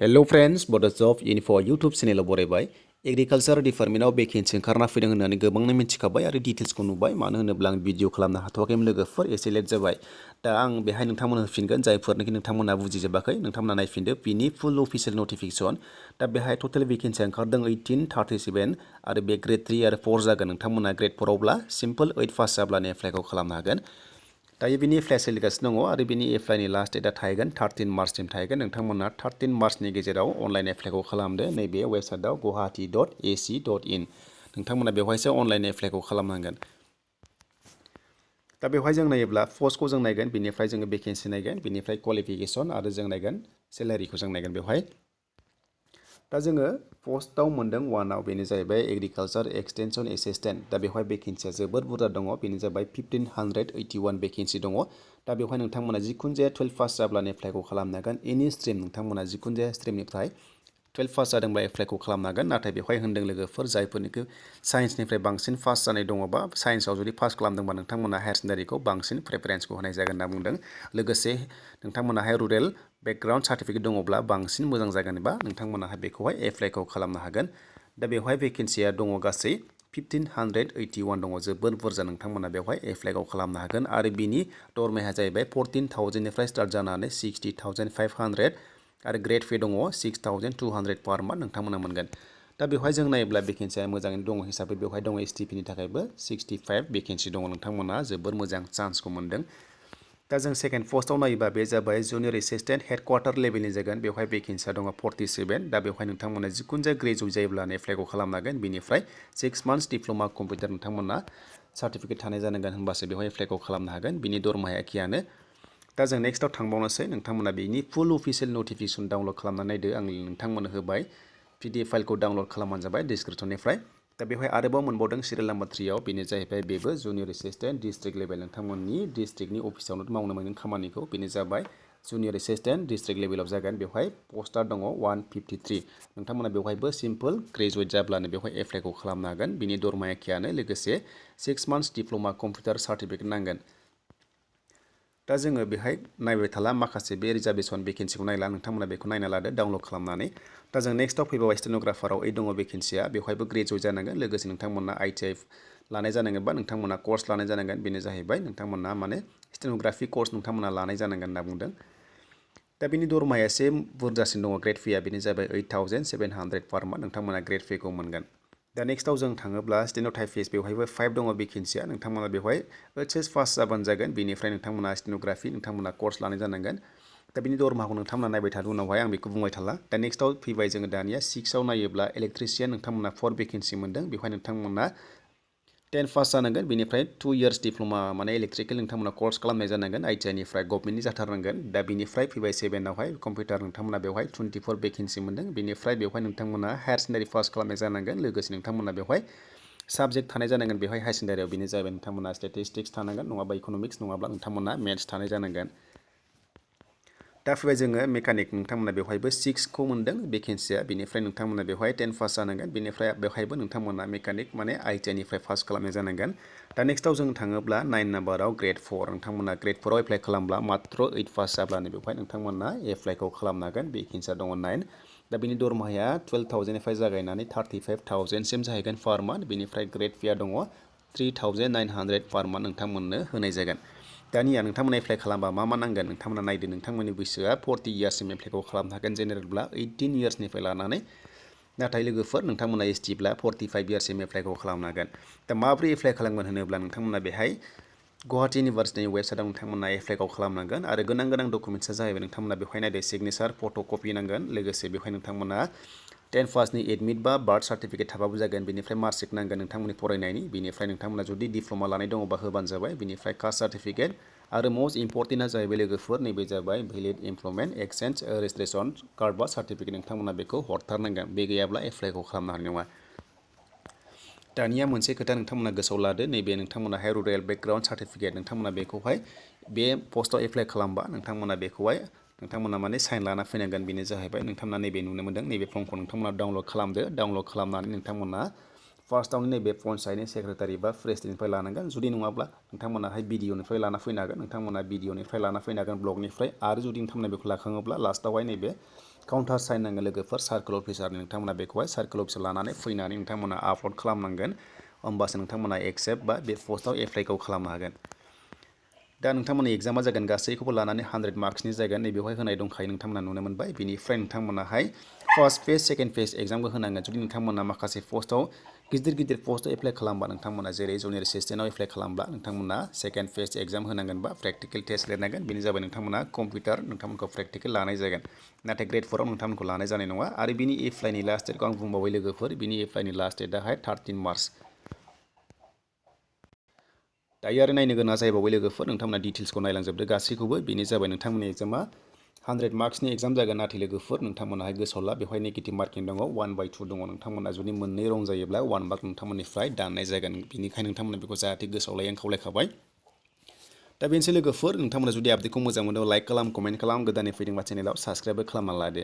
hello friends बड जब info YouTube चेनेलाव बरायबाय agriculture डिपार्टमेन्टआव vacancy ओंखारना फैदों होननानै गोबांनो मिथिखाबाय आरो डिटेल्सखौ नुबाय मानो होनोब्ला आं भिडिअ खालामनो हाथ'वाखैमोन लोगोफोर एसे लेट जाबाय दा आं बेहाय नोंथांमोननो होफिनगोन जायफोरनोखि नोंथांमोना बुजिजोबाखै नोंथांमोना नायफिनदो बिनि फुल अफिशियेल नटिफिकेसन दा बेहाय टटेल भेकेन्सि ओंखारदों 1837 आरो बे ग्रेड 3 आरो 4 जागोन नोंथांमोना ग्रेड 4आवब्ला सिम्पल 8 पास जाब्लानो एप्लाइखौ खालामनो हागोन दायो बिनि एप्लाइ सोलिगासिनो दङ आरो बिनि एप्लाइनि लास्ट डेटआ थाहैगोन 13 मार्चसिम थाहैगोन नोंथांमोना 13 मार्चनि गेजेराव अनलाइन एप्लाइखौ खालामदो नैबे वेबसाइटआव guwahati.ac.in नोंथांमोना बेवहायसो अनलाइन एप्लाइखौ खालामनांगोन दा बेवहाय जों नायोब्ला पस्टखौ जों नायगोन बिनिफ्राय जोङो भेकेन्सि नायगोन बिनिफ्राय क्वालिफिकेसन आरो जों नायगोन सेलारिखौ जों नायगोन बेवहाय दा जोङो पस्टआव मोनदों वानआव बेनो जाहैबाय एग्रिकालचार एक्सटेनसन एसिस्टेन्ट दा बेवहाय भेकेन्सिया जोबोद बुरजा दङ बेनो जाबाय 1581 भेकेन्सि दङ दा बेवहाय नोंथांमोना जिखुनु जाया 12 पास जाब्लानो एप्लाइखौ खालामनो हागोन एनि स्ट्रिम नोंथांमोना जिखुनु जाया स्ट्रिमनिफ्राय 12 पास जादोंब्ला एप्लाइखौ खालामनो हागोन नाथाय बेवहाय होनदों लोगोफोर जायफोरनिखि साइन्सनिफ्राय बांसिन पास जानाय दङबा साइन्सआव जुदि पास खालामदोंबा नोंथांमोना हायार सेकेन्डारिखौ बांसिन प्रेफारेन्सखौ होनाय जागोन होनना बुंदों लोगोसे नोंथांमोनाहाय रुरेल बेकग्राउन्ड सार्टिफिकेट दङब्ला बांसिन मोजां जागोन एबा नोंथांमोनाहाय बेखौहाय एप्लाइखौ खालामनो हागोन दा बेवहाय भेकेन्सिया दङ गासै 1581 दङ जोबोद बुरजा नोंथांमोना बेवहाय एप्लाइखौ खालामनो हागोन आरो बिनि दरमाया जाहैबाय 14,000निफ्राय स्टार्ट जानानै 60,500 आरो ग्रेड पे दङ 6,200 पार मान्थ नोंथांमोना मोनगोन दा बेवहाय जों नायोब्ला भेकेन्सिया मोजाङैनो दङ हिसाबै बेवहाय दङ एसटिपिनि थाखायबो 65 भेकेन्सि दङ नोंथांमोना जोबोर मोजां चान्सखौ मोनदों दा जों सेकेन्ड पस्टआव नायोबा बे जाबाय जुनियर एसिस्टेन्ट हेडक्वार्टार लेभेलनि जागोन बेवहाय भेकेन्सिया दङ 47 दा बेवहाय नोंथांमोना जिखुनु जाया ग्रेजुवेट जायोब्लानो एप्लाइखौ खालामनो हागोन बिनिफ्राय 6 मान्थ्स डिप्ल'मा कम्पिउटार नोंथांमोना सार्टिफिकेट थानाय जानांगोन होनबासो बेवहाय एप्लाइखौ खालामनो हागोन बिनि दरमाया एखेयानो दा जों नेक्स्टआव थांबावनोसै नोंथांमोना बिनि फुल अफिसियेल नटिफिकेसन डाउनलड खालामनानै नायदो आं नोंथांमोननो होबाय PDF फाइलखौ डाउनलड खालामबानो जाबाय डिसक्रिप्सननिफ्राय दा बेवहाय आरोबाव मोनबावदों सिरियल नाम्बार 3आव बेनो जाहैबाय बेबो जुनियर एसिस्टेन्ट डिस्ट्रिक्ट लेभेल नोंथांमोननि डिस्ट्रिक्टनि अफिसावनो मावनो मोनगोन खामानिखौ बेनो जाबाय जुनियर एसिस्टेन्ट डिस्ट्रिक्ट लेभेलाव जागोन बेवहाय पस्टआ दङ 153 नोंथांमोना बेवहायबो सिम्पल ग्रेजुवेट जाब्लानो बेवहाय एप्लाइखौ खालामनो हागोन बिनि दरमाया एखेयानो लोगोसे 6 मान्थ्स डिप्ल'मा कम्पिउटार सार्टिफिकेट नांगोन दा जोङो बेहाय नायबाय थाला माखासे बे रिजार्भेसन भेकेन्सिखौ नायला नोंथांमोना बेखौ नायना लादो डाउनलड खालामनानै दा जों नेक्स्टआव फैबाय स्टेन'ग्राफाराव 8 दङ भेकेन्सिया बेवहायबो ग्रेजुवेट जानांगोन लोगोसे नोंथांमोना ITI लानाय जानांगोन बा नोंथांमोना कर्स लानाय जानांगोन बेनो जाहैबाय नोंथांमोना माने स्टेन'ग्राफि कर्स नोंथांमोना लानाय जानांगोन होनना बुंदों दा बिनि दरमाया एसे बुरजासिन दङ ग्रेड पेआ बेनो जाबाय 8,700 पार मान्थ नोंथांमोना ग्रेड पेखौ मोनगोन दा नेक्स्टआव जों थाङोब्ला स्टेन'टाइपिस्ट बेवहायबो 5 दङ भेकेन्सिया नोंथांमोना बेवहाय HS पास जाबानो जागोन बेनिफ्राय नोंथांमोना स्टेन'ग्राफि नोंथांमोना कर्स लानाय जानांगोन दा बिनि दरमाखौ नोंथांमोना नायबाय थादों उनावहाय आं बेखौ बुंबाय थाला दा नेक्स्टआव फैबाय जोङो दानिया 6आव नायोब्ला इलेक्ट्रिशियान नोंथांमोना 4 भेकेन्सि मोनदों बेवहाय नोंथांमोना 10 पास जानांगोन बेनिफ्राय 2 इयार्स डिप्ल'मा माने इलेक्ट्रिकेल नोंथांमोना कर्स खालामनाय जानांगोन ITIनिफ्राय गभर्नमेन्टनि जाथारनांगोन दा बिनिफ्राय फैबाय 7आवहाय कम्पिउटार नोंथांमोना बेवहाय 24 भेकेन्सि मोनदों बेनिफ्राय बेवहाय नोंथांमोना हायार सेकेन्डारि पास खालामनाय जानांगोन लोगोसे नोंथांमोना बेवहाय साबजेक्ट थानाय जानांगोन बेवहाय हायार सेकेन्डारियाव बेनो जाबाय नोंथांमोना स्टेटिस्टिक्स थानांगोन नङाबा इक'नमिक्स नङाब्ला नोंथांमोना मेथ्स थानाय जानांगोन दा फैबाय जोङो मेकानिक नोंथांमोना बेवहायबो 6खौ मोनदों भेकेन्सिया बेनिफ्राय नोंथांमोना बेवहाय 10 पास जानांगोन बेनिफ्राय बेवहायबो नोंथांमोना मेकानिक माने ITIनिफ्राय पास खालामनाय जानांगोन दा नेक्स्टआव जों थाङोब्ला 9 नाम्बाराव ग्रेड 4 नोंथांमोना ग्रेड 4आव एप्लाइ खालामब्ला मात्र 8 पास जाब्लानो बेवहाय नोंथांमोना एप्लाइखौ खालामनो हागोन भेकेन्सिया दङ 9 दा बिनि दरमाया 12,000निफ्राय जागायनानै 35,000सिम जाहैगोन पार मान्थ बेनिफ्राय ग्रेड पेआ दङ 3,900 पार मान्थ नोंथांमोननो होनाय जागोन दानिया नोंथांमोना एप्लाइ खालामबा मा नांगोन नोंथांमोना नायदो नोंथांमोननि बैसोआ 40 इयार्ससिम एप्लाइखौ खालामनो हागोन जेनेरेलब्ला 18 इयार्सनिफ्राय लानानै नाथाय लोगोफोर नोंथांमोना STब्ला 45 इयार्ससिम एप्लाइखौ खालामनो हागोन दा माबोरै एप्लाइ खालामगोन होनोब्ला नोंथांमोना बेहाय गुवाहाटी इउनिभार्सिटिनि वेबसाइटआव नोंथांमोना एप्लाइखौ खालामनांगोन आरो गोनां डकुमेन्ट्सआ जाहैबाय नोंथांमोना बेवहाय नायदो सिगनेचार फट' कपि नांगोन लोगोसे बेवहाय नोंथांमोना 10 पासनि एडमिट बा बार्थ सार्टिफिकेट थाबाबो जागोन बेनिफ्राय मार्कशिट नांगोन नोंथांमोननि फरायनायनि बेनिफ्राय नोंथांमोना जुदि डिप्ल'मा लानाय दङबा होबानो जाबाय बेनिफ्राय कास्ट सार्टिफिकेट आरो मोस्ट इम्परटेन्टआ जाहैबाय लोगोफोर नैबे जाबाय valid employment exchange registration card बा सार्टिफिकेट नोंथांमोना बेखौ हरथारनांगोन बे गैयाब्ला एप्लाइखौ खालामनो हानाय नङा दानिया मोनसे खोथा नोंथांमोना गोसोआव लादो नैबे नोंथांमोनाहाय रुरेल बेकग्राउन्ड सार्टिफिकेट नोंथांमोना बेखौहाय बे पस्टआव एप्लाइ खालामबा नोंथांमोना बेखौहाय नोंथांमोना माने साइन लाना फैनांगोन बेनो जाहैबाय नोंथांमोना नैबे नुनो मोनदों नैबे फर्मखौ नोंथांमोना डाउनलड खालामदो डाउनलड खालामनानै नोंथांमोना फार्स्टआवनो नैबे पन्सायतनि सेक्रेटारि बा प्रेसिडेन्टनिफ्राय लानांगोन जुदि नङाब्ला नोंथांमोनाहाय बिडिअनिफ्राय लाना फैनो हागोन नोंथांमोना बिडिअनिफ्राय लाना फैनो हागोन ब्लगनिफ्राय आरो जुदि नोंथांमोना बेखौ लाखाङोब्ला लास्टआवहाय नैबे काउन्टार साइन नांगोन लोगोफोर सार्कोल अफिसारनि नोंथांमोना बेखौहाय सार्कोल अफिसाव लानानै फैनानै नोंथांमोना आपल'ड खालामनांगोन होमबासो नोंथांमोना एक्सेप्ट बा बे पस्टआव एप्लाइखौ खालामनो हागोन दा नोंथांमोननि एग्जामा जागोन गासैखौबो लानानै 100 मार्क्सनि जागोन नैबेवहाय होनाय दंखायो नोंथांमोना नुनो मोनबाय बिनिफ्राय नोंथांमोनाहाय फार्स्ट फेज सेकेन्ड फेज एग्जामबो होनांगोन जुदि नोंथांमोना माखासे पस्टआव गिदिर पस्टआव एप्लाइ खालामबा नोंथांमोना जेरै जुनियर एसिस्टेन्टआव एप्लाइ खालामब्ला नोंथांमोना सेकेन्ड फेज एग्जाम होनांगोन बा प्रेक्टिकेल टेस्ट लिरनांगोन बेनो जाबाय नोंथांमोना कम्पिउटार नोंथांमोनखौ प्रेक्टिकेल लानाय जागोन नाथाय ग्रेड 4आव नोंथांमोनखौ लानाय जानाय नङा आरो बिनि एप्लाइनि लास्ट डेटखौ आं बुंबावबाय लोगोफोर बिनि एप्लाइनि लास्ट डेटआहाय 13 मार्च दायो आरो नायनो गोनां जाहैबावबाय लोगोफोर नोंथांमोना डिटेल्सखौ नायलांजोबदो गासैखौबो बेनो जाबाय नोंथांमोननि एग्जामा 100 मार्क्सनि एग्जाम जागोन नाथाय लोगोफोर नोंथांमोनाहाय गोसोआव ला बेवहाय नेगेटिभ मार्किं दङ 1/2 दङ नोंथांमोना जुदि मोननै रं जायोब्ला 1 मार्क नोंथांमोननिफ्राय दाननाय जागोन बेनिखायनो नोंथांमोना बेखौ जाहाथे गोसोआव लायो आं खावलायखाबाय दा बेनोसै लोगोफोर नोंथांमोना जुदि आपडेटखौ मोजां मोनो लाइक खालाम कमेन्ट खालाम गोदानै फैदोंबा चेनेलाव साबस्क्राइबबो खालामना लादो